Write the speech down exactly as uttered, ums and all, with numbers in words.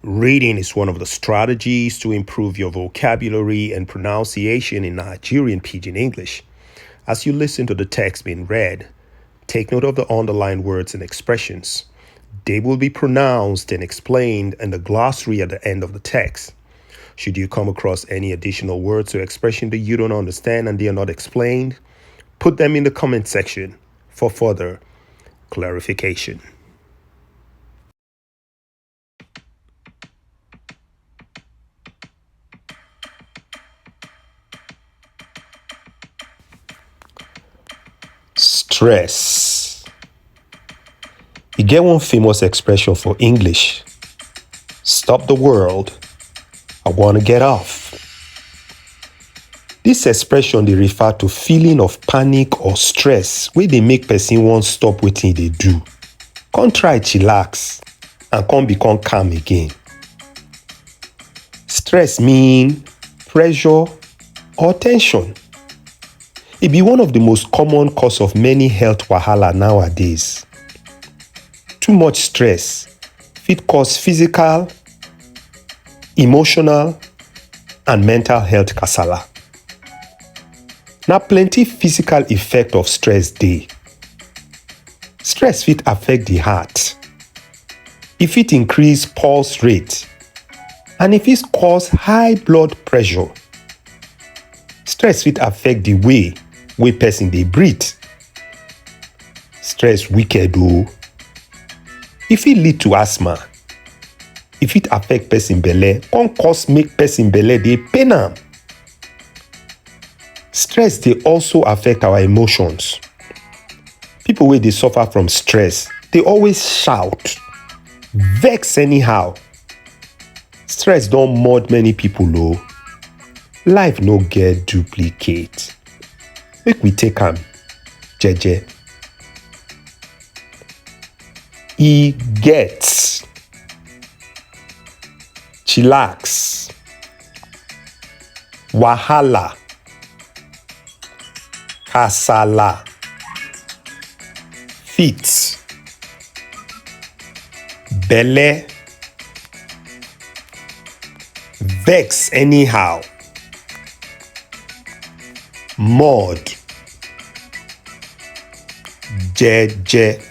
Reading is one of the strategies to improve your vocabulary and pronunciation in Nigerian Pidgin English. As you listen to the text being read, take note of the underlined words and expressions. They will be pronounced and explained in the glossary at the end of the text. Should you come across any additional words or expression that you don't understand and they are not explained, put them in the comment section for further clarification. Stress. E get one famous expression for English: "Stop the world, I wanna get off." This expression dey refer to feeling of panic or stress wey dey make person wan stop wetin e dey do, come try chillax and come become calm again. Stress mean pressure or tension. E be one of the most common cause of many health wahala nowadays. Too much stress fit cause physical, emotional, and mental health kasala. Na plenty physical effect of stress dey. Stress fit affect the heart. E fit increase pulse rate and e fit cause high blood pressure. Stress fit affect the way wey person dey breathe. Stress wicked o. E fit lead to asthma. E fit affect person belle, come cause make person belle dey pain am. Stress dey also affect our emotions. People wey dey suffer from stress dey always shout, vex anyhow. Stress don mud many people o. Life no get duplicate. Make we take am jeje. E get. Chillax. Wahala. Kasala. Fit. Belle. Vex anyhow. Mud. Jeje.